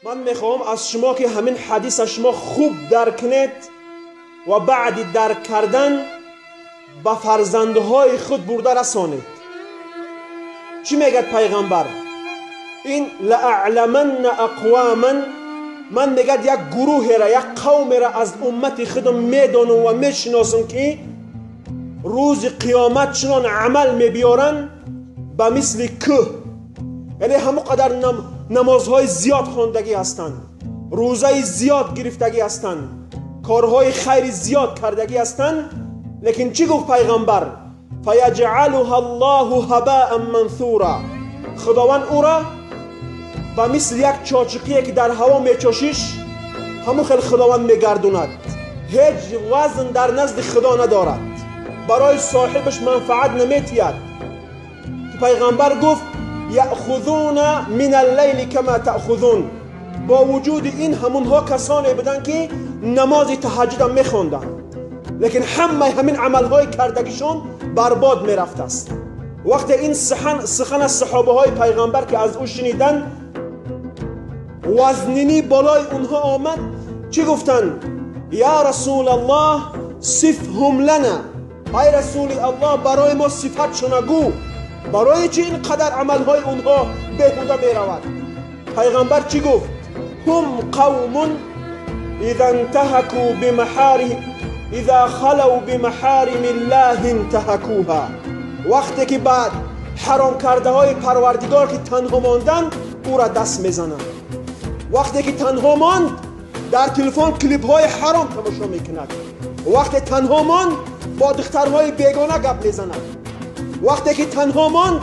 Ман мехоҳам аз шумо ки ҳамин ҳадиса шумо хуб дарк кунед ва баъди дарк кардан ба фарзандҳои худ бурда расонед. Чӣ мегӯяд пайғамбар? Ин лааъламанна ақвоман, ман мегӯяд як гурӯҳеро, як қавмеро аз уммати худам медонам ва мешиносам ки рӯзи қиёмат чунон амал мебиёранд ба мисли кӯҳ, яъне ҳамон қадар намозҳои зиёд хондагӣ ҳастанд, рӯзаи зиёд гирифтагӣ ҳастанд, корҳои хайри зиёд кардагӣ ҳастанд. Лекин чӣ гуфт пайғамбар? Фаяҷъалуҳа аллоҳу ҳабаан мансура, худованд ӯро ба мисли як чочиқие ки дар ҳаво мечошиш ҳамон хел худованд мегардонад. Ҳеҷ вазн дар назди худо надорад, барои соҳибаш манфаат наметиҳад. Ки пайғамбар гуфт яъхузуна мин аллайли кама таъхузун. Бо вуҷуди ин ҳамонҳо касоне буданд ки намози таҳаҷҷудам мехонданд, лекин ҳамаи ҳамин амалҳои кардагишон барбод мерафтааст. Вақте ин сухан аз саҳобаҳои пайғамбар ки аз ӯ шуниданд, вазнинӣ болои онҳо омад. Чӣ гуфтанд? Я расулаллоҳ сифҳум лана, ай расули аллоҳ барои мо сифатшона гӯ, барои чӣ ин қадар амалҳои онҳо беҳуда меравад? Пайғамбар чӣ гуфт? Ҳум қавмун иза интаҳаку бимаҳарим иза халав бимаҳарими ллоҳи интаҳакуҳа. Вақте ки баъд ҳаром кардаҳои парвардигор ки танҳо монданд, ӯра даст мезананд. Вақте ки танҳо монд, дар телефон клипҳои ҳаром тамошо мекунад. Вақте танҳо монд, бо духтарҳои бегона гап мезанад. Вақте ки танҳо монд,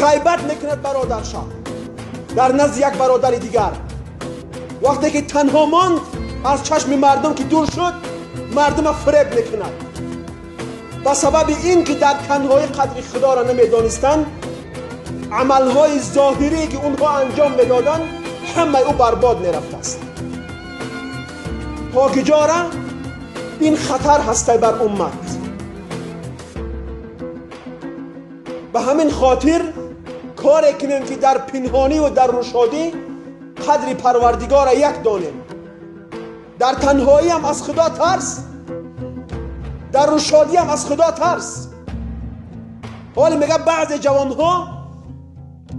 ғайбат мекунад бародарша дар назди як бародари дигар. Вақте ки танҳо монд, аз чашми мардум ки дур шуд, мардума фиреб мекунад. Ба сабаби ин ки дар танҳоӣ қадри худоро намедонистанд, амалҳои зоҳирие ки онҳо анҷом медоданд, ҳамаи ӯ барбод мерафтааст. То киҷора ин хатар ҳастай бар уммат. Ба ҳамин хотир коре кунем ки дар пинҳонӣ ва дар рӯшодӣ қадри парвардигора як донем. Дар танҳоиам аз худо тарс, дар рӯшодиам аз худо тарс. ҳоле мегӯяд баъзе ҷавонҳо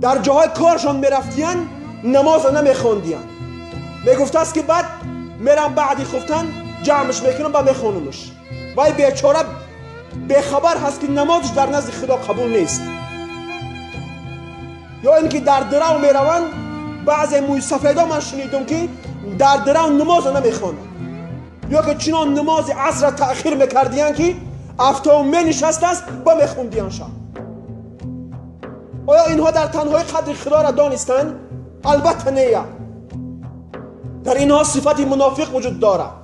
дар ҷоҳои коршон мерафтиянд, намозро намехондиянд. Мегуфтааст ки баъд мерам баъди хуфтан ҷамъш мекунам ба мехонумш. Вай бечора бехабар ҳаст ки намозш дар назди худо қабул нест. Ё ин ки дар дирав мераванд, баъзе мӯйсафедо ман шунидум ки дар дирав намозро намехонанд, ё ки чунон намози асрро таъхир мекардиянд ки афтоб менишастааст ба мехондиянд шаб. Оё инҳо дар танҳои қадри худоро донистанд? Албатта не. Дар инҳо сифати мунофиқ вуҷуд дорад.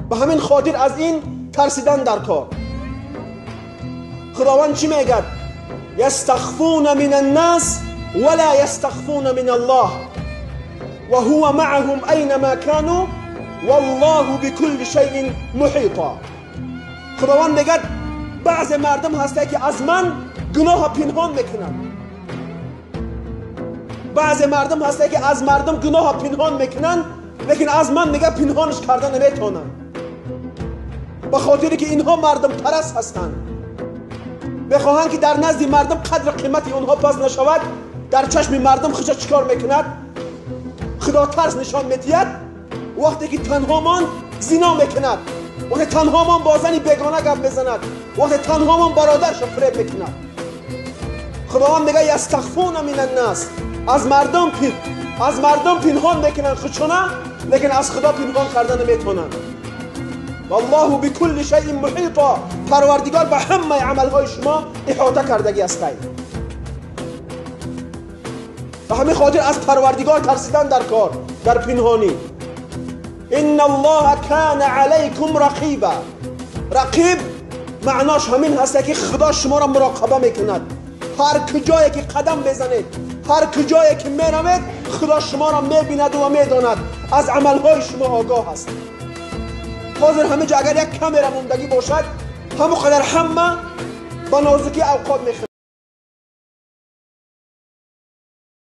Ба ҳамин хотир аз ин тарсидан дар кор. Худованд чӣ мегӯяд? Ястахфуна мин аннас вала ястахфуна мин аллоҳ ва ҳува маъаҳум айнама кану валлоҳу бикулли шайъин муҳита. Худованд мегӯяд баъзе мардум ҳастанд ки аз ман гуноҳро пинҳон мекунанд. Баъзе мардум ҳастанд ки аз мардум гуноҳро пинҳон мекунанд, лекин аз ман мегӯяд пинҳонш карда наметавонанд. Ба хотире ки инҳо мардумпараст ҳастанд, мехоҳанд ки дар назди мардум қадру қимати онҳо пас нашавад. Дар чашми мардум худша чӣ кор мекунад? Худотарс нишон медиҳад. Вақте ки танҳо монд, зино мекунад. Вақте танҳо монд, бо зани бегона гап мезанад. Вақте танҳо монд, бародарша фиреб мекунад. Худованд мегӯяд ястахфуна мин аннас, аз мардум пинҳон мекунанд худшона, лекин аз худо пинҳон карда наметавонанд. Валлоҳу бикулли шайъин муҳита, парвардигор ба ҳамаи амалҳои шумо иҳота кардагӣ ҳастай. Ба ҳамин хотир аз парвардигор тарсидан дар кор, дар пинҳонӣ. Инна аллоҳа кана алайкум рақиба. Рақиб маънош ҳамин ҳаста ки худо шуморо муроқаба мекунад. Ҳар куҷое ки қадам мезанед, ҳар куҷое ки меравед, худо шуморо мебинаду ва медонад, аз амалҳои шумо огоҳ аст. Ҳозир ҳамин ҷо агар як камера мондагӣ бошад, ҳамон қадар ҳама ба нозукӣ авқот мехӯрад.